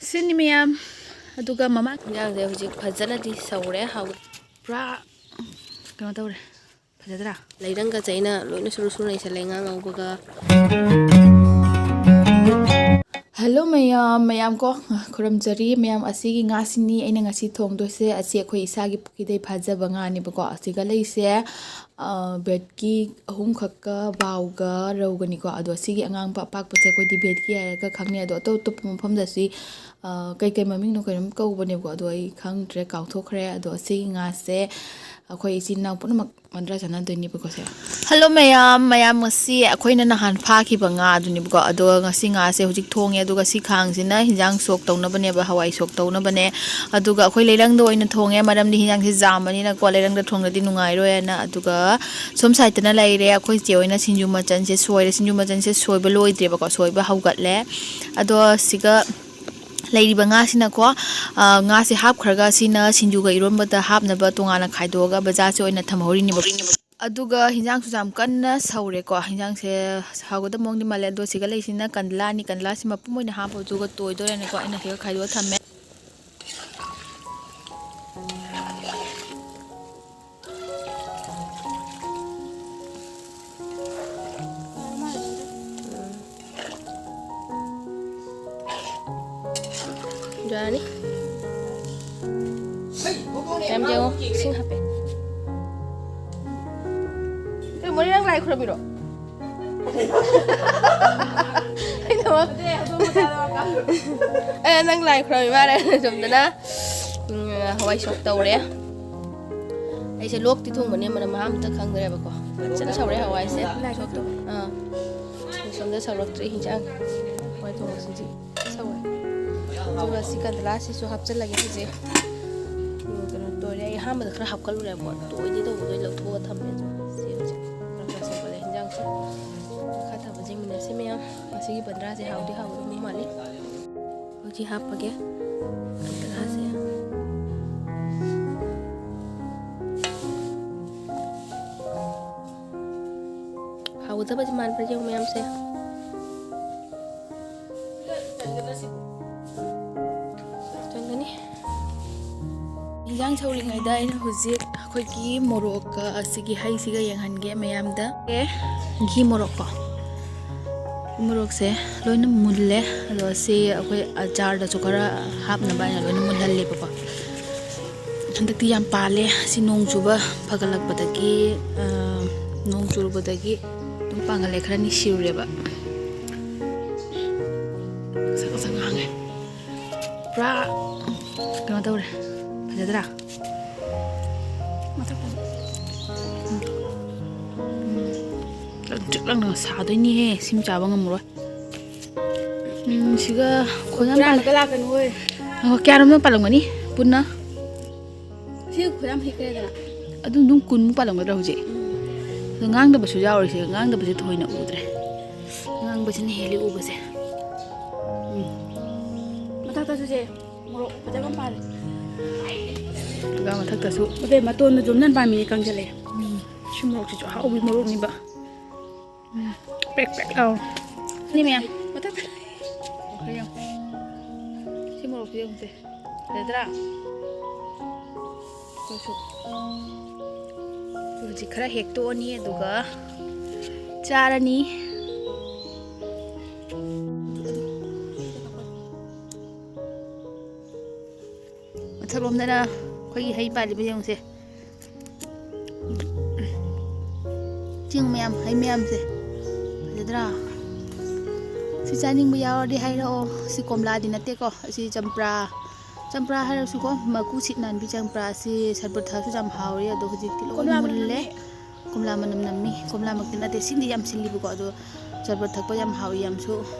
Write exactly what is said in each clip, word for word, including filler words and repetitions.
ꯁꯤꯅꯤ ꯃꯌꯥꯝ꯫ ꯑꯗꯨꯒ ꯃꯃꯥꯡ ꯏꯟꯖꯥꯡꯁꯦ ꯍꯧꯖꯤꯛ ꯐꯖꯅꯗꯤ ꯁꯧꯔꯦ꯫ ꯍꯥꯎ-, ꯄꯨꯔꯥ ꯀꯩꯅꯣ ꯇꯧꯔꯦ꯫ ꯐꯖꯗ꯭ꯔꯥ? ꯂꯩꯔꯪꯒ ꯆꯩꯅ ꯂꯣꯏꯅ ꯁꯨꯔꯨ ꯁꯨꯔꯨ ꯅꯩꯁꯜꯂꯦ ꯉꯥ ꯉꯧꯕꯒ꯫ ꯍꯜꯂꯣ ꯃꯌꯥꯝ, ꯃꯌꯥꯝ ꯀꯣ, ꯈꯨꯔꯨꯝꯖꯔꯤ ꯃꯌꯥꯝ꯫ ꯑꯁꯤꯒꯤ ꯉꯥꯁꯤꯅꯤ ꯑꯩꯅ ꯉꯁꯤ ꯊꯣꯡꯗꯣꯏꯁꯦ꯫ ꯑꯁꯤ ꯑꯩꯈꯣꯏ ꯏꯁꯥꯒꯤ ꯄꯨꯈ꯭ꯔꯤꯗꯩ ꯐꯥꯖꯕ ꯉꯥꯅꯦꯕꯀꯣ꯫ ꯑꯁꯤꯒ ꯂꯩꯁꯦ, ꯑ, ꯕꯦꯠꯀꯤ ꯑꯍꯨꯝꯈꯛꯀ ꯕꯥꯎꯒ ꯔꯧꯒꯅꯤꯀꯣ꯫ ꯑꯗꯣ ꯁꯤꯒꯤ ꯑꯉꯥꯡꯕ ꯑꯄꯥꯛꯄꯁꯦ ꯑꯩꯈꯣꯏꯗꯤ ꯕꯦꯠꯀꯤ ꯍꯥꯏꯔꯒ ꯈꯪꯅꯩ꯫ ꯑꯗꯣ ꯑꯇꯣꯞ ꯑꯇꯣꯞꯄ ꯃꯐꯝꯗꯁꯨ, ꯑ, ꯀꯩꯀꯩ ꯃꯃꯤꯡꯅꯣ ꯀꯩꯅꯣꯝ ꯀꯧꯕꯅꯦꯕꯀꯣ꯫ ꯑꯗꯣ ꯑꯩ ꯈꯪꯗ꯭ꯔꯦ, ꯀꯥꯎꯊꯣꯛꯈ꯭ꯔꯦ꯫ ꯑꯗꯣ ꯑꯁꯤꯒꯤ ꯉꯥꯁꯦ ꯑꯩꯈꯣꯏ ꯏꯆꯤꯟ ꯏꯅꯥꯎ ꯄꯨꯝꯅꯃꯛ ꯃꯟꯗ꯭ꯔꯥ ꯆꯥꯟꯅꯗꯣꯏꯅꯦꯕꯀꯣ ꯁꯦ꯫ ꯍꯜꯂꯣ ꯃꯌꯥꯝ, ꯃꯌꯥꯝ ꯉꯁꯤ ꯑꯩꯈꯣꯏꯅ ꯅꯍꯥꯟ ꯐꯥꯈꯤꯕ ꯉꯥ ꯑꯗꯨꯅꯦꯕꯀꯣ꯫ ꯑꯗꯣ ꯉꯁꯤ ꯉꯥꯁꯦ ꯍꯧꯖꯤꯛ ꯊꯣꯡꯉꯦ꯫ ꯑꯗꯨꯒ ꯁꯤ ꯈꯥꯡꯁꯤꯅ ꯍꯤꯟꯖꯥꯡ ꯁꯣꯛ ꯇꯧꯅꯕꯅꯦꯕ, ꯍꯋꯥꯏ ꯁꯣꯛ ꯇꯧꯅꯕꯅꯦ꯫ ꯑꯗꯨꯒ ꯑꯩꯈꯣꯏ ꯂꯩꯔꯪꯗ ꯑꯣꯏꯅ ꯊꯣꯡꯉꯦ, ꯃꯔꯝꯗꯤ ꯍꯤꯟꯖꯥꯡꯁꯦ ꯌꯥꯝꯕꯅꯤꯅꯀꯣ, ꯂꯩꯔꯪꯗ ꯊꯣꯡꯗ꯭ꯔꯗꯤ ꯅꯨꯡꯉꯥꯏꯔꯣꯏꯅ꯫ ꯑꯗꯨꯒ ꯁꯣꯝ ꯁꯥꯏꯠꯇꯅ ꯂꯩꯔꯦ, ꯑꯩꯈꯣꯏ ꯆꯦ ꯍꯣꯏꯅ ꯁꯤꯡꯖꯨ ꯃꯆꯜꯁꯦ ꯁꯣꯏꯔꯦ꯫ ꯁꯤꯡꯖꯨ ꯃꯆꯜꯁꯦ ꯁꯣꯏꯕ ꯂꯣꯏꯗ꯭ꯔꯦꯕꯀꯣ, ꯁꯣꯏꯕ ꯍꯧꯒꯠꯂꯦ꯫ ꯑꯗꯣ ꯁꯤꯒ ꯂꯩꯔꯤꯕ ꯉꯥꯁꯤꯅꯀꯣ, ꯑ, ꯉꯥꯁꯦ ꯍꯥꯞꯈ꯭ꯔꯒ ꯁꯤꯅ ꯁꯤꯡꯖꯨꯒ ꯏꯔꯣꯟꯕꯗ ꯍꯥꯞꯅꯕ ꯇꯣꯉꯥꯟꯅ ꯈꯥꯏꯗꯣꯛꯑꯒ ꯕꯖꯥꯔꯁꯦ ꯑꯣꯏꯅ ꯊꯝꯍꯧꯔꯤꯅꯦꯕ꯫ ꯑꯗꯨꯒ ꯍꯤꯟꯖꯥꯡꯁꯨ ꯌꯥꯝ ꯀꯟꯅ ꯁꯧꯔꯦꯀꯣ꯫ ꯍꯤꯟꯖꯥꯡꯁꯦ ꯍꯥꯎꯒꯗꯕ ꯃꯑꯣꯡꯗꯤ ꯃꯥꯜꯂꯦ꯫ ꯑꯗꯣ ꯁꯤꯒ ꯂꯩꯁꯤꯅ ꯀꯟꯗꯂꯥꯅꯤ꯫ ꯀꯟꯗꯂꯥꯁꯤ ꯃꯄꯨꯝ ꯑꯣꯏꯅ ꯍꯥꯞꯄ, ꯑꯗꯨꯒ ꯇꯣꯏꯗꯣꯔꯦꯅꯦꯀꯣ꯫ ꯑꯩꯅ ꯍꯦꯛ ꯈꯥꯏꯗꯣꯛꯑ ꯊꯝꯃꯦ꯫ ꯌꯥꯔꯅꯤ꯫ ꯌꯥꯝ ꯌꯦꯡꯉꯣ, ꯏꯁꯤꯡ ꯍꯥꯞꯄꯦ꯫ ꯑꯦ, ꯃꯣꯔꯦ, ꯅꯪ ꯂꯥꯏ ꯈꯨꯔꯝꯃꯤꯔꯣ? ꯑꯩꯅ ꯑꯃ-, ꯑꯦ, ꯅꯪ ꯂꯥꯏ ꯈꯨꯔꯝꯃꯤ ꯃꯥꯜꯂꯦ꯫ ꯁꯣꯝꯗꯅ, ꯎꯝ, ꯍꯋꯥꯏ ꯁꯣꯛ ꯇꯧꯔꯦ꯫ ꯑꯩꯁꯦ ꯂꯣꯛꯇꯤ ꯊꯨꯡꯕꯅꯦ, ꯃꯅꯝ ꯃꯍꯥ ꯑꯝꯇ ꯈꯪꯗ꯭ꯔꯦꯕꯀꯣ꯫ ꯐꯖꯅ ꯁꯧꯔꯦ ꯍꯋꯥꯏꯁꯦ꯫ ꯁꯣꯛ ꯇꯧꯔꯦ꯫ ꯑꯥ꯫ ꯁꯣꯝꯗ ꯁꯧꯔꯛꯇ꯭ꯔꯤ ꯍꯤꯟꯖꯥꯡ꯫ ꯍꯋꯥꯏ ꯊꯣꯡꯕꯁꯤꯗꯤ ꯁꯧꯔꯦ꯫ ꯑꯗꯨꯒ ꯁꯤ ꯀꯟꯗꯂꯥꯁꯤꯁꯨ ꯍꯥꯞꯆꯤꯜꯂꯒꯦ ꯍꯧꯖꯤꯛ꯫ ꯎꯝ, ꯀꯩꯅꯣ ꯇꯣꯏꯔꯦ꯫ ꯑꯩ ꯑꯍꯥꯟꯕꯗ ꯈꯔ ꯍꯥꯞꯀꯜꯂꯨꯔꯦꯕꯀꯣ꯫ ꯇꯣꯏꯗꯦ ꯇꯧꯕꯗꯣ ꯑꯩ ꯂꯧꯊꯣꯛꯑ ꯊꯝꯃꯦ꯫ ꯑꯗꯣ ꯁꯤ ꯍꯧꯖꯤꯛ ꯈꯔ ꯈꯔ ꯁꯧꯒꯠꯂꯦ ꯍꯤꯟꯖꯥꯡꯁꯦ꯫ ꯃꯈꯥ ꯊꯥꯕꯁꯦ ꯌꯦꯡꯃꯤꯟꯅꯁꯤ ꯃꯌꯥꯝ꯫ ꯉꯁꯤꯒꯤ ꯄꯟꯗ꯭ꯔꯥꯁꯦ ꯍꯥꯎꯗꯤ ꯍꯥꯎꯒꯗꯧꯕ ꯃꯥꯜꯂꯤ꯫ ꯍꯧꯖꯤꯛ ꯍꯥꯞꯄꯒꯦ ꯀꯟꯗꯂꯥꯁꯦ꯫ ꯍꯥꯎꯒꯗꯕꯗꯤ ꯃꯥꯟꯕ꯭ꯔꯥ ꯌꯦꯡꯉꯨ ꯃꯌꯥꯝꯁꯦ꯫ ꯏꯟꯖꯥꯡ ꯁꯧꯔꯤꯉꯩꯗ ꯑꯩꯅ ꯍꯧꯖꯤꯛ ꯑꯩꯈꯣꯏꯒꯤ ꯃꯣꯔꯣꯛꯀ ꯑꯁꯤꯒꯤ ꯍꯩꯁꯤꯒ ꯌꯦꯡꯍꯟꯒꯦ ꯃꯌꯥꯝꯗ꯫ ꯑꯦ, ꯘꯤ ꯃꯣꯔꯣꯛꯀꯣ꯫ ꯃꯣꯔꯣꯛꯁꯦ ꯂꯣꯏꯅ ꯃꯨꯜꯂꯦ꯫ ꯑꯗꯣ ꯁꯤ ꯑꯩꯈꯣꯏ ꯑꯆꯥꯔꯗꯁꯨ ꯈꯔ ꯍꯥꯞꯅꯕ ꯑꯩꯅ ꯂꯣꯏꯅ ꯃꯨꯜꯍꯜꯂꯦꯕꯀꯣ꯫ ꯍꯟꯗꯛꯇꯤ ꯌꯥꯝ ꯄꯥꯜꯂꯦ꯫ ꯁꯤ ꯅꯣꯡ ꯆꯨꯕ ꯐꯒꯠꯂꯛꯄꯗꯒꯤ, ꯑ, ꯅꯣꯡ ꯆꯨꯔꯨꯕꯗꯒꯤ ꯑꯗꯨꯝ ꯄꯥꯡꯒꯜꯂꯦ꯫ ꯈꯔꯅꯤ ꯁꯤꯔꯨꯔꯦꯕ꯫ ꯉꯁꯛ ꯉꯁꯛ ꯉꯥꯡꯉꯦ꯫ ꯄꯨꯔꯥ ꯀꯩꯅꯣ ꯇꯧꯔꯦ꯫ ꯐꯖꯗ꯭ꯔꯥ? ꯃꯊꯛꯇ꯫ ꯎꯝ꯫ ꯂꯪꯇ꯭ꯔꯤꯛ ꯂꯪꯅ ꯁꯥꯗꯣꯏꯅꯤꯍꯦ꯫ ꯁꯤꯃ ꯆꯥꯕ ꯉꯝꯃꯔꯣꯏ꯫ ꯎꯝ, ꯁꯤꯒ ꯈꯣꯏꯅꯥꯝ ꯄꯥꯜ-, ꯇꯔꯥꯃꯒ ꯂꯥꯛꯀꯅꯨ ꯍꯣꯏ꯫ ꯑꯣ, ꯀꯌꯥꯔꯣꯝꯅꯣ ꯄꯥꯜꯂꯝꯒꯅꯤ ꯄꯨꯟꯅ? ꯁꯤ ꯈꯣꯏꯅꯥꯝ ꯍꯦꯛꯈ꯭ꯔꯦꯗꯅ꯫ ꯑꯗꯨꯝ, ꯑꯗꯨꯝ ꯀꯨꯟꯃꯨꯛ ꯄꯥꯜꯂꯝꯒꯗ꯭ꯔꯥ ꯍꯧꯖꯤꯛ? ꯎꯝ꯫ ꯑꯗꯣ ꯉꯥꯡꯗꯕꯁꯨ ꯌꯥꯎꯔꯤꯁꯦ, ꯉꯥꯡꯗꯕꯁꯦ ꯊꯑꯣꯏꯅ ꯎꯗ꯭ꯔꯦ꯫ ꯉꯥꯡꯕꯁꯤꯅ ꯍꯦꯜꯂꯤ ꯎꯕꯁꯦ꯫ ꯎꯝ꯫ ꯃꯊꯛꯇꯁꯨ ꯁꯦ, ꯃꯣꯔꯣꯛ ꯐꯖꯕ ꯑꯃ ꯄꯥꯜꯂꯦ꯫ ꯑꯗꯨꯒ ꯃꯊꯛꯇꯁꯨ꯫ ꯑꯗꯩ ꯃꯇꯣꯟꯗ ꯖꯣꯝꯅꯟ ꯄꯥꯝꯃꯤ ꯀꯪꯁꯤꯜꯂꯛꯑꯦ꯫ ꯎꯝ꯫ ꯁꯤ ꯃꯣꯔꯣꯛꯁꯤꯁꯨ ꯑꯍꯥꯎꯕꯤ ꯃꯣꯔꯣꯛꯅꯤꯕ꯫ ꯎꯝ꯫ ꯄ꯭ꯔꯦꯛ ꯄ꯭ꯔꯦꯛ ꯂꯥꯎ꯫ ꯁꯤꯅꯤ ꯃꯌꯥꯝ꯫ ꯃꯊꯛꯇ꯫ ꯁꯤ ꯃꯣꯔꯣꯛꯁꯤ ꯌꯦꯡꯉꯨꯁꯦ꯫ ꯐꯖꯗ꯭ꯔꯥ? ꯑꯩꯈꯣꯏꯁꯨ ꯍꯧꯖꯤꯛ ꯈꯔ ꯍꯦꯛꯇꯣꯛꯑꯅꯤ, ꯑꯗꯨꯒ ꯆꯥꯔꯅꯤ꯫ ꯃꯊꯛꯂꯣꯝꯗꯅ ꯑꯩꯈꯣꯏꯒꯤ ꯍꯩ ꯄꯥꯜꯂꯤꯕ ꯌꯦꯡꯉꯨꯁꯦ꯫ ꯆꯤꯡ ꯃꯌꯥꯝ, ꯍꯩ ꯃꯌꯥꯝꯁꯦ꯫ ꯐꯖꯗ꯭ꯔꯥ? ꯁꯤ ꯆꯥꯅꯤꯡꯕ ꯌꯥꯎꯔꯗꯤ ꯍꯥꯏꯔꯛꯑꯣ꯫ ꯁꯤ ꯀꯣꯝꯂꯥꯗꯤ ꯅꯠꯇꯦꯀꯣ꯫ ꯑꯁꯤ ꯆꯝꯄ꯭ꯔꯥ꯫ ꯆꯝꯄ꯭ꯔꯥ ꯍꯥꯏꯔꯁꯨꯀꯣ, ꯃꯀꯨ ꯁꯤꯠ ꯅꯥꯟꯕꯤ ꯆꯝꯄ꯭ꯔꯥꯁꯤ ꯁꯔꯕꯠ ꯊꯛꯑꯁꯨ ꯌꯥꯝ ꯍꯥꯎꯋꯦ꯫ ꯑꯗꯣ ꯍꯧꯖꯤꯛꯇꯤ ꯂꯣꯏ ꯀꯣꯝꯂꯥ ꯃꯅꯝ ꯃꯨꯜꯂꯦ꯫ ꯅꯝꯃꯦ꯫ ꯀꯣꯝꯂꯥ ꯃꯅꯝ ꯅꯝꯃꯤ꯫ ꯀꯣꯝꯂꯥꯃꯛꯇꯤ ꯅꯠꯇꯦ, ꯁꯤꯟꯗꯤ ꯌꯥꯝ ꯁꯤꯜꯂꯤꯕꯀꯣ꯫ ꯑꯗꯣ ꯁꯔꯕꯠ ꯊꯛꯄ ꯌꯥꯝ ꯍꯥꯎꯋꯤ, ꯌꯥꯝꯁꯨ,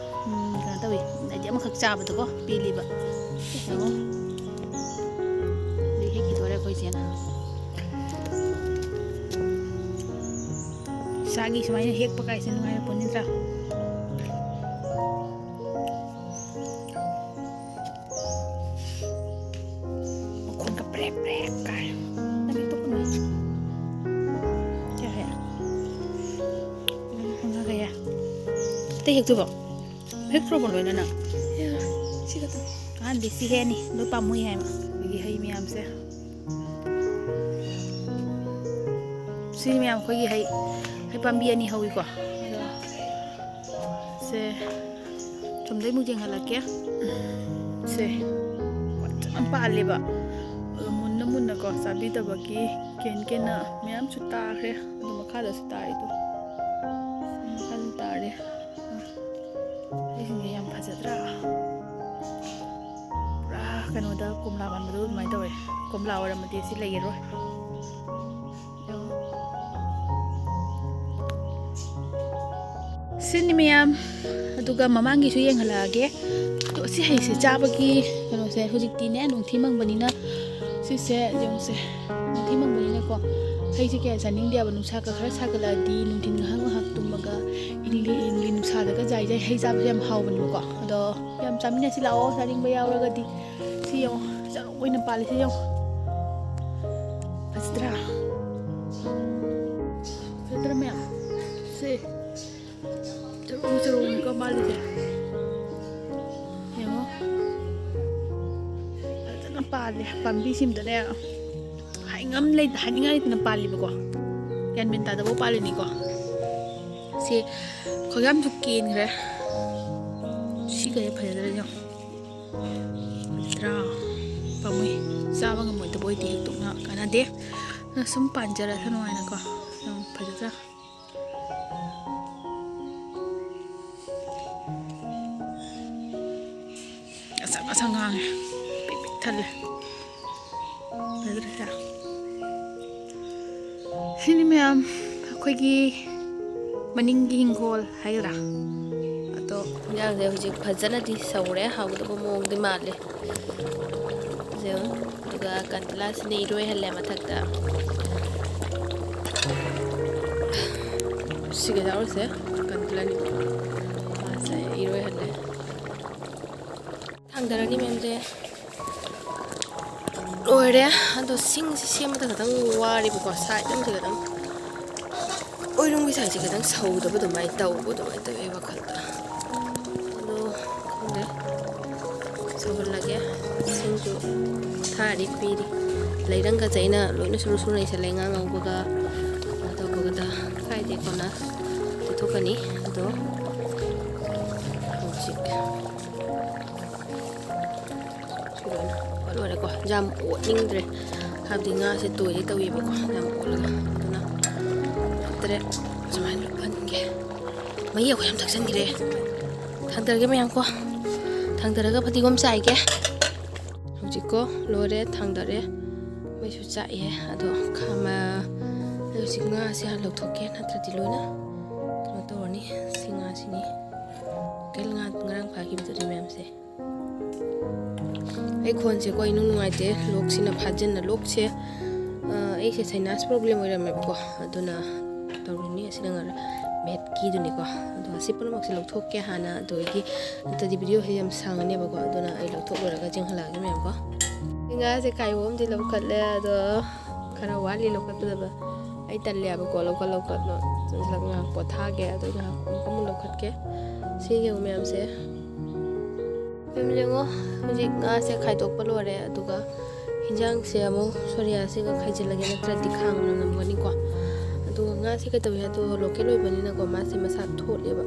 ꯎꯝ, ꯀꯩꯅꯣ ꯇꯧꯋꯤ꯫ ꯍꯥꯏꯗꯤ ꯑꯃꯈꯛ ꯆꯥꯕꯗꯀꯣ ꯄꯦꯜꯂꯤꯕ꯫ ꯌꯦꯡꯉꯣ꯫ ꯍꯧꯖꯤꯛ ꯍꯦꯛꯈꯤꯗꯣꯔꯦ ꯑꯩꯈꯣꯏ ꯏꯆꯦꯅ꯫ ꯏꯁꯥꯒꯤ ꯁꯨꯃꯥꯏꯅ ꯍꯦꯛꯄ ꯀꯥꯏꯁꯦ ꯅꯨꯡꯉꯥꯏꯔ ꯄꯣꯠ ꯅꯠꯇ꯭ꯔꯥ? ꯃꯈꯣꯟꯒ ꯄ꯭ꯔꯦꯛ ꯄ꯭ꯔꯦꯛ ꯀꯥꯏ꯫ ꯅꯪ ꯍꯦꯛꯇꯣꯛꯀꯅꯨ꯫ ꯀꯌꯥ ꯍꯦꯛ? ꯃꯉꯥ ꯀꯌꯥ? ꯑꯇꯩ ꯍꯦꯛꯇꯣꯏꯕꯣ? ꯍꯦꯛꯇ꯭ꯔꯣꯕꯣ ꯂꯣꯏꯅ ꯅꯪ? ꯌꯥ, ꯁꯤ ꯈꯛꯇꯪ꯫ ꯑꯍꯟꯗꯤ ꯁꯤ ꯍꯦꯛꯑꯅꯤ, ꯂꯣꯏ ꯄꯥꯝꯃꯨꯏ ꯍꯥꯏꯕ꯫ ꯑꯗꯒꯤ ꯍꯩ ꯃꯌꯥꯝꯁꯦ꯫ ꯁꯤ ꯃꯌꯥꯝ ꯑꯩꯈꯣꯏꯒꯤ ꯍꯩ, ꯍꯩ ꯄꯥꯝꯕꯤ ꯑꯅꯤ ꯍꯧꯋꯤꯀꯣ꯫ ꯑꯗꯣ ꯁꯦ, ꯆꯨꯝꯗꯩ ꯑꯃꯨꯛ ꯌꯦꯡꯍꯜꯂꯛꯀꯦ꯫ ꯁꯦ, ꯐꯖꯅ ꯄꯥꯜꯂꯦꯕ꯫ ꯑꯗꯣ ꯃꯨꯟꯅ ꯃꯨꯟꯅꯀꯣ ꯆꯥꯕꯤꯗꯕꯒꯤ ꯀꯦꯟ ꯀꯦꯟꯅ ꯃꯌꯥꯝꯁꯨ ꯇꯥꯈ꯭ꯔꯦ꯫ ꯑꯗꯣ ꯃꯈꯥꯗꯁꯨ ꯇꯥꯔꯤꯗꯣ꯫ ꯃꯈꯥꯗꯁꯨ ꯇꯥꯔꯦ꯫ ꯑꯩꯁꯤꯡꯁꯦ ꯌꯥꯝ ꯐꯖꯗ꯭ꯔꯥ? ꯄꯨꯔꯥ ꯀꯩꯅꯣꯗ ꯀꯣꯝꯂꯥ ꯄꯥꯟꯕꯗꯣ ꯑꯗꯨꯃꯥꯏꯅ ꯇꯧꯋꯦ꯫ ꯀꯣꯝꯂꯥ ꯑꯣꯏꯔꯝꯃꯗꯤ ꯁꯤ ꯂꯩꯔꯔꯣꯏ꯫ ꯌꯦꯡꯉꯣ꯫ ꯁꯤꯅꯤ ꯃꯌꯥꯝ꯫ ꯑꯗꯨꯒ ꯃꯃꯥꯡꯒꯤꯁꯨ ꯌꯦꯡꯍꯜꯂꯛꯑꯒꯦ꯫ ꯑꯗꯣ ꯁꯤ ꯍꯩꯁꯦ ꯆꯥꯕꯒꯤ ꯀꯩꯅꯣꯁꯦ ꯍꯧꯖꯤꯛꯇꯤꯅꯦ ꯅꯨꯡꯊꯤ ꯃꯪꯕꯅꯤꯅ ꯁꯤꯁꯦ ꯌꯦꯡꯉꯨꯁꯦ꯫ ꯅꯨꯡꯊꯤ ꯃꯪꯕꯅꯤꯅꯀꯣ ꯍꯩꯁꯦ ꯀꯌꯥ ꯆꯥꯅꯤꯡꯗꯦꯕ꯫ ꯅꯨꯡꯁꯥꯒ ꯈꯔ ꯁꯥꯒꯠꯂꯛꯑꯗꯤ ꯅꯨꯡꯊꯤꯟ ꯉꯥꯏꯍꯥꯛ ꯉꯥꯏꯍꯥꯛ ꯇꯨꯝꯃꯒ ꯏꯪꯂꯤ ꯏꯪꯂꯤ ꯅꯨꯡꯁꯥꯗꯒ ꯖꯥꯏ ꯖꯥꯏ ꯍꯩ ꯆꯥꯕꯁꯦ ꯌꯥꯝ ꯍꯥꯎꯕꯅꯦꯕꯀꯣ꯫ ꯑꯗꯣ ꯌꯥꯝ ꯆꯥꯃꯤꯟꯅꯁꯤ ꯂꯥꯛꯑꯣ ꯆꯥꯅꯤꯡꯕ ꯌꯥꯎꯔꯒꯗꯤ꯫ ꯁꯤ ꯌꯦꯡꯉꯣ, ꯆꯔꯣꯡ ꯑꯣꯏꯅ ꯄꯥꯜꯂꯤꯁꯤ ꯌꯦꯡꯉꯣ꯫ ꯐꯖꯗ꯭ꯔꯥ? ꯐꯖꯗ꯭ꯔꯥ ꯃꯌꯥꯝ? ꯁꯦ, ꯆꯔꯣꯡ ꯆꯔꯣꯡꯅꯤꯀꯣ ꯄꯥꯜꯂꯤꯁꯦ꯫ ꯌꯦꯡꯉꯣ꯫ ꯐꯖꯅ ꯄꯥꯜꯂꯦ꯫ ꯄꯥꯝꯕꯤꯁꯤꯃꯗꯅꯦ ꯍꯥꯏꯉꯝ ꯂꯩ-, ꯍꯥꯏꯅꯤꯡꯉꯥꯏ ꯂꯩꯇꯅ ꯄꯥꯜꯂꯤꯕꯀꯣ꯫ ꯒ꯭ꯌꯥꯟ ꯃꯦꯟ ꯇꯥꯗꯕ ꯄꯥꯜꯂꯤꯅꯤꯀꯣ꯫ ꯁꯤ ꯈꯣꯏ ꯌꯥꯝꯁꯨ ꯀꯦꯟꯈ꯭ꯔꯦ꯫ ꯁꯤꯒꯁꯦ ꯐꯖꯗ꯭ꯔꯥ ꯌꯦꯡꯉꯣ꯫ ꯐꯖꯗ꯭ꯔꯥ? ꯄꯥꯝꯃꯨꯏ꯫ ꯆꯥꯕ ꯉꯝꯃꯣꯏꯗꯕ ꯑꯣꯏꯗꯤ ꯍꯦꯛꯇꯣꯛꯅ ꯀꯥꯟꯅꯗꯦ꯫ ꯑꯗꯨꯅ ꯁꯨꯝ ꯄꯥꯟꯖꯔꯁꯅꯨ ꯍꯥꯏꯅꯀꯣ꯫ ꯌꯦꯡꯉꯣ, ꯐꯖꯗ꯭ꯔꯥ? ꯉꯁꯪ ꯉꯁꯪ ꯉꯥꯡꯉꯦ꯫ ꯄꯤꯛ ꯄꯤꯛ ꯊꯜꯂꯦ꯫ ꯐꯖꯗ꯭ꯔꯥ? ꯁꯤꯅꯤ ꯃꯌꯥꯝ ꯑꯩꯈꯣꯏꯒꯤ ꯃꯅꯤꯡꯒꯤ ꯍꯤꯡꯒꯣꯜ ꯍꯥꯏꯒꯗ꯭ꯔꯥ? ꯑꯗꯣ ꯏꯟꯖꯥꯡꯁꯦ ꯍꯧꯖꯤꯛ ꯐꯖꯅꯗꯤ ꯁꯧꯔꯦ, ꯍꯥꯎꯒꯗꯕ ꯃꯑꯣꯡꯗꯤ ꯃꯥꯜꯂꯦ꯫ ꯌꯦꯡꯉꯣ꯫ ꯑꯗꯨꯒ ꯀꯟꯇꯂꯥꯁꯤꯅ ꯏꯔꯣꯏꯍꯜꯂꯦ ꯃꯊꯛꯇ꯫ ꯁꯤꯒ ꯌꯥꯎꯔꯤꯁꯦ ꯀꯟꯇꯂꯥꯅꯤ꯫ ꯃꯥꯁꯦ ꯏꯔꯣꯏꯍꯜꯂꯦ꯫ ꯊꯥꯡꯗꯔꯅꯤ ꯃꯌꯥꯝꯁꯦ꯫ ꯂꯣꯏꯔꯦ꯫ ꯑꯗꯣ ꯁꯤꯡꯁꯦ ꯁꯦꯝꯕꯗ ꯈꯤꯇꯪ ꯋꯥꯔꯦꯕꯀꯣ, ꯁꯥꯏꯠ ꯑꯃꯁꯦ ꯈꯤꯇꯪ, ꯑꯣꯏꯔꯣꯝꯒꯤ ꯁꯥꯏꯠꯁꯦ ꯈꯤꯇꯪ ꯁꯧꯗꯕ ꯑꯗꯨꯃꯥꯏꯅ ꯇꯧꯕ, ꯑꯗꯨꯃꯥꯏꯅ ꯇꯧꯋꯦ ꯋꯥꯈꯜꯗ꯫ ꯑꯗꯣ ꯈꯪꯗꯦ꯫ ꯁꯧꯍꯜꯂꯒꯦ꯫ ꯏꯁꯤꯡꯁꯨ ꯊꯥꯔꯤ ꯄꯤꯔꯤ꯫ ꯂꯩꯔꯪꯒꯁꯦ ꯑꯩꯅ ꯂꯣꯏꯅ ꯁꯨꯔꯨ ꯁꯨꯔꯨ ꯂꯩꯁꯜꯂꯦ꯫ ꯉꯥ ꯉꯧꯕꯒ ꯀꯩꯅꯣ ꯇꯧꯕꯒꯗ ꯀꯥꯏꯗꯦ, ꯀꯣꯟꯅ ꯄꯨꯊꯣꯛꯀꯅꯤ꯫ ꯑꯗꯣ ꯍꯧꯖꯤꯛ ꯁꯤ ꯂꯣꯏꯅ ꯂꯣꯏꯔꯦꯀꯣ꯫ ꯌꯥꯝ ꯑꯣꯠꯅꯤꯡꯗ꯭ꯔꯦ, ꯍꯥꯏꯕꯗꯤ ꯉꯥꯁꯦ ꯇꯣꯏꯒꯦ ꯇꯧꯋꯦꯕꯀꯣ, ꯌꯥꯝ ꯑꯣꯠꯂꯒ꯫ ꯑꯗꯨꯅ ꯇꯔꯦꯠ ꯁꯨꯃꯥꯏꯅ ꯂꯨꯞꯍꯟꯒꯦ꯫ ꯃꯍꯤ ꯑꯩꯈꯣꯏ ꯌꯥꯝ ꯊꯛꯆꯟꯈ꯭ꯔꯦ꯫ ꯊꯥꯡꯗꯔꯒꯦ ꯃꯌꯥꯝ ꯀꯣ꯫ ꯊꯥꯡꯗꯔꯒ ꯐꯗꯤꯒꯣꯝ ꯆꯥꯏꯒꯦ꯫ ꯍꯧꯖꯤꯛꯀꯣ ꯂꯣꯏꯔꯦ, ꯊꯥꯡꯗꯔꯦ꯫ ꯃꯩꯁꯨ ꯆꯥꯛꯑꯦ꯫ ꯑꯗꯣ ꯈꯥꯃ-, ꯑꯩ ꯍꯧꯖꯤꯛ ꯉꯥꯁꯦ ꯍꯥꯟꯅ ꯂꯧꯊꯣꯛꯀꯦ, ꯅꯠꯇ꯭ꯔꯗꯤ ꯂꯣꯏꯅ ꯀꯩꯅꯣ ꯇꯧꯔꯅꯤ꯫ ꯁꯤ ꯉꯥꯁꯤꯅꯤ꯫ ꯂꯣꯀꯦꯜ ꯉꯥ ꯉꯔꯥꯡ ꯐꯥꯈꯤꯕꯗꯨꯅꯤ ꯃꯌꯥꯝꯁꯦ꯫ ꯑꯩ ꯈꯣꯟꯁꯦꯀꯣ ꯏꯅꯨꯡ ꯅꯨꯡꯉꯥꯏꯇꯦ꯫ ꯂꯣꯛꯁꯤꯅ ꯐꯥꯖꯤꯟꯅ ꯂꯣꯛꯁꯦ, ꯑ, ꯑꯩꯁꯦ sinus problem ꯑꯣꯏꯔꯝꯃꯦꯕꯀꯣ꯫ ꯑꯗꯨꯅ ꯇꯧꯔꯤꯅꯤ꯫ ꯑꯁꯤꯅ ꯉꯔꯥꯡ ꯃꯦꯠꯀꯤꯗꯨꯅꯤꯀꯣ꯫ ꯑꯗꯣ ꯑꯁꯤ ꯄꯨꯝꯅꯃꯛꯁꯦ ꯂꯧꯊꯣꯛꯀꯦ ꯍꯥꯟꯅ, ꯑꯗꯨ ꯑꯩꯒꯤ ꯅꯠꯇ꯭ꯔꯗꯤ video ꯁꯦ ꯌꯥꯝ ꯁꯥꯡꯉꯅꯦꯕꯀꯣ꯫ ꯑꯗꯨꯅ ꯑꯩ ꯂꯧꯊꯣꯛ ꯂꯣꯏꯔꯒ ꯆꯦꯡꯍꯜꯂꯛꯑꯒꯦ ꯃꯌꯥꯝꯀꯣ꯫ ꯉꯥꯁꯦ ꯀꯥꯏꯕ ꯑꯃꯗꯤ ꯂꯧꯈꯠꯂꯦ꯫ ꯑꯗꯣ ꯈꯔ ꯋꯥꯠꯂꯤ ꯂꯧꯈꯠꯀꯗꯕ꯫ ꯑꯩ ꯇꯜꯂꯦꯕꯀꯣ ꯂꯧꯈꯠ ꯂꯧꯈꯠꯅ꯫ ꯉꯥꯏꯍꯥꯛ ꯄꯣꯊꯥꯒꯦ꯫ ꯑꯗꯣ ꯉꯥꯏꯍꯥꯛ ꯑꯃꯨꯛ ꯑꯃꯨꯛ ꯂꯧꯈꯠꯀꯦ꯫ ꯁꯤ ꯌꯦꯡꯉꯨ ꯃꯌꯥꯝꯁꯦ꯫ ꯃꯌꯥꯝ ꯌꯦꯡꯉꯣ, ꯍꯧꯖꯤꯛ ꯉꯥꯁꯦ ꯈꯥꯏꯗꯣꯛꯄ ꯂꯣꯏꯔꯦ꯫ ꯑꯗꯨꯒ ꯍꯤꯟꯖꯥꯡꯁꯦ ꯑꯃꯨꯛ ꯁꯣꯔꯤꯌꯥꯁꯤꯒ ꯈꯥꯏꯖꯤꯜꯂꯒꯦ, ꯅꯠꯇ꯭ꯔꯗꯤ ꯈꯥꯡꯅ ꯉꯝꯒꯅꯤꯀꯣ꯫ ꯑꯗꯨꯒ ꯉꯥꯁꯦ ꯀꯩꯗꯧꯋꯦ ꯍꯥꯏꯗꯣ, ꯂꯣꯀꯦꯜ ꯑꯣꯏꯕꯅꯤꯅꯀꯣ, ꯃꯥꯁꯦ ꯃꯁꯥ ꯊꯣꯠꯂꯦꯕ,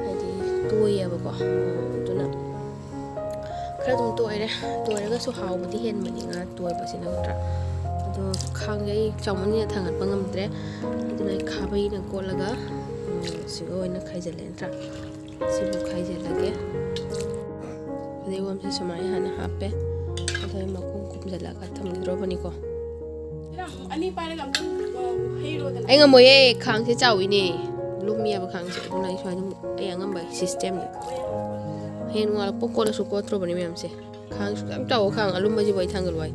ꯍꯥꯏꯗꯤ ꯇꯣꯏꯌꯦꯕꯀꯣ꯫ ꯑꯗꯨꯅ ꯈꯔ ꯑꯗꯨꯝ ꯇꯣꯏꯔꯦ꯫ ꯇꯣꯏꯔꯒꯁꯨ ꯍꯥꯎꯕꯗꯤ ꯍꯦꯟꯕꯅꯤ ꯉꯥ ꯇꯣꯏꯕꯁꯤꯅ, ꯅꯠꯇ꯭ꯔꯥ? ꯑꯗꯣ ꯈꯥꯡꯁꯦ ꯑꯩ ꯆꯥꯎꯃꯟꯅ ꯊꯥꯡꯒꯠꯄ ꯉꯝꯗ꯭ꯔꯦ꯫ ꯑꯗꯨꯅ ꯑꯩ ꯈꯥꯕꯩꯅ ꯀꯣꯠꯂꯒ, ꯎꯝ, ꯁꯤꯒ ꯑꯣꯏꯅ ꯈꯥꯏꯖꯤꯜꯂꯦ, ꯅꯠꯇ꯭ꯔꯥ? ꯁꯤꯕꯨ ꯈꯥꯏꯖꯤꯜꯂꯒꯦ꯫ ꯐꯗꯤꯒꯣꯝꯁꯦ ꯁꯨꯃꯥꯏꯅ ꯍꯥꯟꯅ ꯍꯥꯞꯄꯦ꯫ ꯑꯗꯣ ꯑꯩ ꯃꯈꯨꯝ ꯈꯨꯝꯖꯤꯜꯂꯒ ꯊꯝꯈꯤꯗ꯭ꯔꯣꯕꯅꯤꯀꯣ꯫ ꯑꯅꯤ ꯄꯥꯏꯔꯒ ꯑꯝꯇꯪ, ꯑ, ꯍꯩꯔꯣꯗꯅ꯫ ꯑꯩ ꯉꯝꯃꯣꯏꯌꯦ, ꯈꯥꯡꯁꯦ ꯆꯥꯎꯋꯤꯅꯦ꯫ ꯂꯨꯝꯃꯤꯌꯦꯕ ꯈꯥꯡꯁꯦ꯫ ꯑꯗꯨꯅ ꯑꯩ ꯁꯨꯃꯥꯏꯅ ꯑꯗꯨꯝ, ꯑꯩ ꯑꯉꯝꯕ system ꯅꯤ꯫ ꯍꯌꯦꯡ ꯅꯣꯡꯉꯥꯜꯂꯛꯄ ꯀꯣꯠꯂꯁꯨ ꯀꯣꯠꯇ꯭ꯔꯣꯕꯅꯤ ꯃꯌꯥꯝꯁꯦ꯫ ꯈꯥꯡ ꯁꯨꯛ ꯌꯥꯝ ꯆꯥꯎꯕ ꯈꯥꯡ ꯑꯂꯨꯝꯕꯁꯤꯕꯨ ꯑꯩ ꯊꯥꯡꯒꯠꯂꯨ ꯍꯥꯏ꯫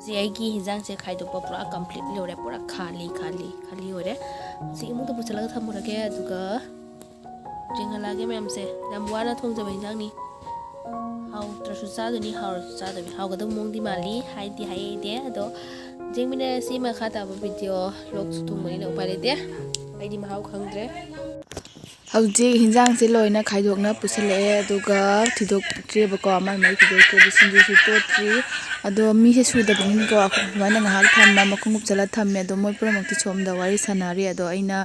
ꯍꯧꯖꯤꯛ ꯑꯩꯒꯤ ꯍꯤꯟꯖꯥꯡꯁꯦ ꯈꯥꯏꯗꯣꯛꯄ ꯄꯨꯔꯥ complete ꯂꯣꯏꯔꯦ꯫ ꯄꯨꯔꯥ ꯈꯥꯂꯤ, ꯈꯥꯂꯤ, ꯈꯥꯂꯤ ꯑꯣꯏꯔꯦ꯫ ꯍꯧꯖꯤꯛ ꯏꯃꯨꯡꯗ ꯄꯨꯁꯤꯜꯂꯒ ꯊꯝꯃꯨꯔꯒꯦ, ꯑꯗꯨꯒ ꯌꯦꯡꯍꯜꯂꯛꯑꯒꯦ ꯃꯌꯥꯝꯁꯦ꯫ ꯌꯥꯝ ꯋꯥꯅ ꯊꯣꯡꯖꯕ ꯍꯤꯟꯖꯥꯡꯅꯤ꯫ ꯍꯥꯎꯇ꯭ꯔꯁꯨ ꯆꯥꯗꯣꯏꯅꯤ, ꯍꯥꯎꯔꯁꯨ ꯆꯥꯗꯣꯏꯅꯤ꯫ ꯍꯥꯎꯒꯗꯕ ꯃꯑꯣꯡꯗꯤ ꯃꯥꯜꯂꯤ, ꯍꯥꯏꯗꯤ ꯍꯥꯏꯗꯦ꯫ ꯑꯗꯣ ꯌꯦꯡꯃꯤꯟꯅꯔꯁꯤ ꯃꯈꯥ ꯇꯥꯕ video꯫ Vlog ꯁꯨ ꯊꯨꯡꯕꯅꯤꯅ ꯎꯄꯥꯏ ꯂꯩꯇꯦ꯫ ꯑꯩꯗꯤ ꯃꯍꯥꯎ ꯈꯪꯗ꯭ꯔꯦ꯫ ꯍꯧꯖꯤꯛ ꯍꯤꯟꯖꯥꯡꯁꯦ ꯂꯣꯏꯅ ꯈꯥꯏꯗꯣꯛꯅ ꯄꯨꯁꯤꯜꯂꯛꯑꯦ, ꯑꯗꯨꯒ ꯊꯤꯗꯣꯛꯇ꯭ꯔꯦꯕꯀꯣ, ꯃꯥꯏ ꯃꯥꯏ ꯊꯤꯗꯣꯛꯇ꯭ꯔꯦ꯫ ꯑꯗꯨ ꯁꯤꯡꯖꯨꯁꯨ ꯇꯣꯠꯇ꯭ꯔꯤ꯫ ꯑꯗꯣ ꯃꯤꯁꯦ ꯁꯨꯗꯕꯅꯤꯅꯀꯣ, ꯑꯩꯈꯣꯏ ꯁꯨꯃꯥꯏꯅ ꯉꯥꯏꯍꯥꯛ ꯊꯝꯃ, ꯃꯈꯨꯝ ꯀꯨꯞꯁꯜꯂ ꯊꯝꯃꯦ꯫ ꯑꯗꯣ ꯃꯣꯏ ꯄꯨꯝꯅꯃꯛꯇꯤ ꯁꯣꯝꯗ ꯋꯥꯔꯤ ꯁꯥꯟꯅꯔꯤ꯫ ꯑꯗꯣ ꯑꯩꯅ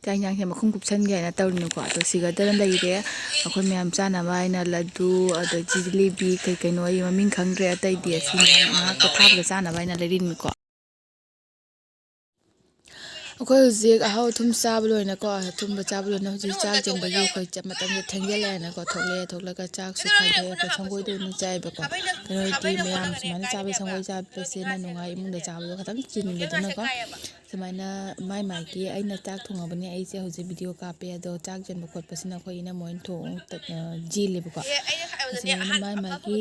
ꯆꯥꯛ ꯌꯦꯟꯁꯥꯡꯁꯦ ꯃꯈꯨꯝ ꯀꯨꯞꯁꯟꯒꯦ ꯍꯥꯏꯅ ꯇꯧꯔꯤꯅꯤꯀꯣ꯫ ꯑꯗꯣ ꯁꯤꯒꯗꯅ ꯂꯩꯔꯦ꯫ ꯑꯩꯈꯣꯏ ꯃꯌꯥꯝ ꯆꯥꯅꯕ ꯍꯥꯏꯅ ꯂꯗꯨ, ꯑꯗꯒꯤ ꯖꯤꯂꯤꯕꯤ, ꯀꯩ ꯀꯩꯅꯣ, ꯑꯩ ꯃꯃꯤꯡ ꯈꯪꯗ꯭ꯔꯦ ꯑꯇꯩꯗꯤ꯫ ꯑꯁꯤ ꯃꯌꯥꯝ ꯉꯥꯏꯍꯥꯛ ꯄꯣꯊꯥꯕꯗ ꯆꯥꯅꯕ ꯍꯥꯏꯅ ꯂꯩꯔꯤꯅꯤꯀꯣ꯫ ꯑꯩꯈꯣꯏ ꯍꯧꯖꯤꯛ ꯑꯍꯥꯎ ꯑꯊꯨꯝ ꯆꯥꯕ ꯂꯣꯏꯅꯀꯣ, ꯑꯊꯨꯝꯕ ꯆꯥꯕ ꯂꯣꯏꯅ ꯍꯧꯖꯤꯛ ꯆꯥꯛ ꯆꯦꯟꯕꯒꯤ ꯑꯩꯈꯣꯏ ꯆ-, ꯃꯇꯝꯁꯦ ꯊꯦꯡꯖꯤꯜꯂꯛꯑꯦꯅꯀꯣ꯫ ꯊꯣꯛꯂꯛꯑꯦ, ꯊꯣꯛꯂꯒ ꯆꯥꯛꯁꯨ ꯈꯥꯏꯗꯣꯛꯑꯦ꯫ ꯑꯩꯈꯣꯏ ꯁꯪꯒꯣꯏꯗ ꯑꯣꯏꯅ ꯆꯥꯏꯕꯀꯣ꯫ ꯀꯩꯅꯣꯗꯤ ꯃꯌꯥꯝ ꯁꯨꯃꯥꯏꯅ ꯆꯥꯕ, ꯁꯪꯒꯣꯏ ꯆꯥꯕꯁꯦꯅ ꯅꯨꯡꯉꯥꯏ, ꯏꯃꯨꯡꯗ ꯆꯥꯕꯗꯣ ꯈꯤꯇꯪ ꯆꯤꯟꯕꯗꯨꯅꯀꯣ꯫ ꯁꯨꯃꯥꯏꯅ ꯃꯥꯏ ꯃꯥꯏꯒꯤ, ꯑꯩꯅ ꯆꯥꯛ ꯊꯣꯡꯉꯕꯅꯤ, ꯑꯩꯁꯦ ꯍꯧꯖꯤꯛ ꯚꯤꯗꯤꯑꯣ ꯀꯥꯞꯄꯦ, ꯑꯗꯣ ꯆꯥꯛ ꯆꯦꯟꯕ ꯈꯣꯠꯄꯁꯤꯅ ꯑꯩꯈꯣꯏ ꯏꯅꯝꯃ ꯍꯣꯏꯅ ꯊꯣꯡ-, ꯇ-, ꯑ, ꯆꯦꯜꯂꯦꯕꯀꯣ꯫ ꯑꯁꯨꯃꯥꯏꯅ ꯃꯥꯏ ꯃꯥꯏꯒꯤ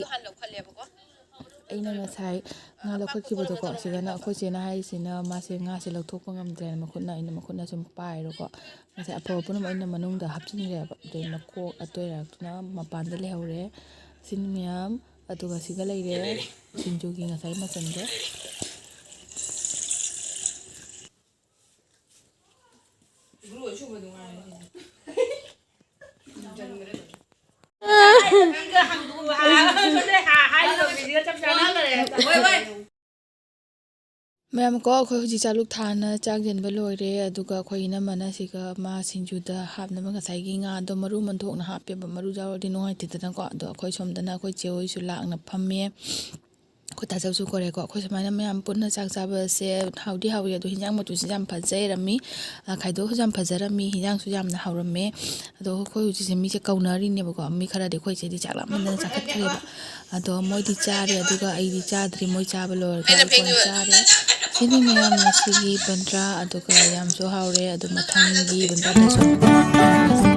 ꯑꯩꯅ ꯉꯁꯥꯏ ꯉꯥ ꯂꯧꯈꯠꯈꯤꯕꯗꯣꯀꯣ, ꯁꯤꯗꯅ ꯑꯩꯈꯣꯏ ꯆꯦꯅ ꯍꯥꯏꯔꯤꯁꯤꯅ ꯃꯥꯁꯦ ꯉꯥꯁꯦ ꯂꯧꯊꯣꯛꯄ ꯉꯝꯗ꯭ꯔꯦꯅ ꯃꯈꯨꯠꯅ, ꯑꯩꯅ ꯃꯈꯨꯠꯅ ꯁꯨꯝ ꯄꯥꯏꯔꯣꯀꯣ꯫ ꯉꯁꯥꯏ ꯑꯐꯕ ꯄꯨꯝꯅꯃꯛ ꯑꯩꯅ ꯃꯅꯨꯡꯗ ꯍꯥꯞꯆꯤꯟꯈ꯭ꯔꯦꯕ꯫ ꯑꯗꯩ ꯃꯀꯣꯛ ꯑꯇꯣꯏꯔꯥꯛꯇꯨꯅ ꯃꯄꯥꯟꯗ ꯂꯩꯍꯧꯔꯦ꯫ ꯁꯤꯅꯤ ꯃꯌꯥꯝ, ꯑꯗꯨꯒ ꯁꯤꯒ ꯂꯩꯔꯦ ꯁꯤꯡꯖꯨꯒꯤ ꯉꯁꯥꯏ ꯃꯆꯜꯗꯣ꯫ ꯃꯌꯥꯝ ꯀꯣ, ꯑꯩꯈꯣꯏ ꯍꯧꯖꯤꯛ ꯆꯥꯂꯨꯛ ꯊꯥꯅ ꯆꯥꯛ ꯌꯦꯟꯕ ꯂꯣꯏꯔꯦ, ꯑꯗꯨꯒ ꯑꯩꯈꯣꯏ ꯏꯅꯝꯃꯅ ꯁꯤꯒ ꯃꯥ ꯁꯤꯡꯖꯨꯗ ꯍꯥꯞꯅꯕ ꯉꯁꯥꯏꯒꯤ ꯉꯥꯗꯣ ꯃꯔꯨ ꯃꯟꯊꯣꯛꯅ ꯍꯥꯞꯄꯦꯕ, ꯃꯔꯨ ꯌꯥꯎꯔꯗꯤ ꯅꯨꯡꯉꯥꯏꯇꯦꯗꯅꯀꯣ꯫ ꯑꯗꯣ ꯑꯩꯈꯣꯏ ꯁꯣꯝꯗꯅ ꯑꯩꯈꯣꯏ ꯆꯦ ꯍꯣꯏꯁꯨ ꯂꯥꯛꯅ ꯐꯝꯃꯦ, ꯑꯩꯈꯣꯏ ꯇꯥꯆꯧꯁꯨ ꯀꯧꯔꯦꯀꯣ꯫ ꯑꯩꯈꯣꯏ ꯁꯨꯃꯥꯏꯅ ꯃꯌꯥꯝ ꯄꯨꯟꯅ ꯆꯥꯛ ꯆꯥꯕꯁꯦ ꯍꯥꯎꯗꯤ ꯍꯥꯎꯏ, ꯑꯗꯣ ꯍꯤꯟꯖꯥꯡ ꯃꯆꯨꯁꯤꯁꯨ ꯌꯥꯝ ꯐꯖꯔꯝꯃꯤ, ꯑ, ꯈꯥꯏꯗꯣꯛꯑꯁꯨ ꯌꯥꯝ ꯐꯖꯔꯝꯃꯤ, ꯍꯤꯟꯖꯥꯡꯁꯨ ꯌꯥꯝꯅ ꯍꯥꯎꯔꯝꯃꯦ꯫ ꯑꯗꯣ ꯑꯩꯈꯣꯏ ꯍꯧꯖꯤꯛꯁꯦ ꯃꯤꯁꯦ ꯀꯧꯅꯔꯤꯅꯦꯕꯀꯣ, ꯃꯤ ꯈꯔꯗꯤ ꯑꯩꯈꯣꯏ ꯆꯦꯗꯤ ꯆꯥꯛ ꯂꯥꯝꯃꯟꯗꯅ ꯆꯥꯈꯠꯈ꯭ꯔꯦꯕ꯫ ꯑꯗꯣ ꯃꯣꯏꯗꯤ ꯆꯥꯔꯦ, ꯑꯗꯨꯒ ꯑꯩꯗꯤ ꯆꯥꯗ꯭ꯔꯤ, ꯃꯣꯏ ꯆꯥꯕ ꯂꯣꯏꯔꯒ ꯑꯩ ꯀꯣꯟꯅ ꯆꯥꯔꯦ꯫ ꯁꯤꯅꯤ ꯃꯌꯥꯝ ꯉꯁꯤꯒꯤ ꯕꯟꯗ꯭ꯔꯥ, ꯑꯗꯨꯒ ꯌꯥꯝꯁꯨ ꯍꯥꯎꯔꯦ꯫ ꯑꯗꯨ ꯃꯊꯪꯒꯤ ꯕꯟꯗ꯭ꯔꯥꯗꯁꯨ ꯑꯃꯨꯛ ꯐꯪꯉꯁꯤ꯫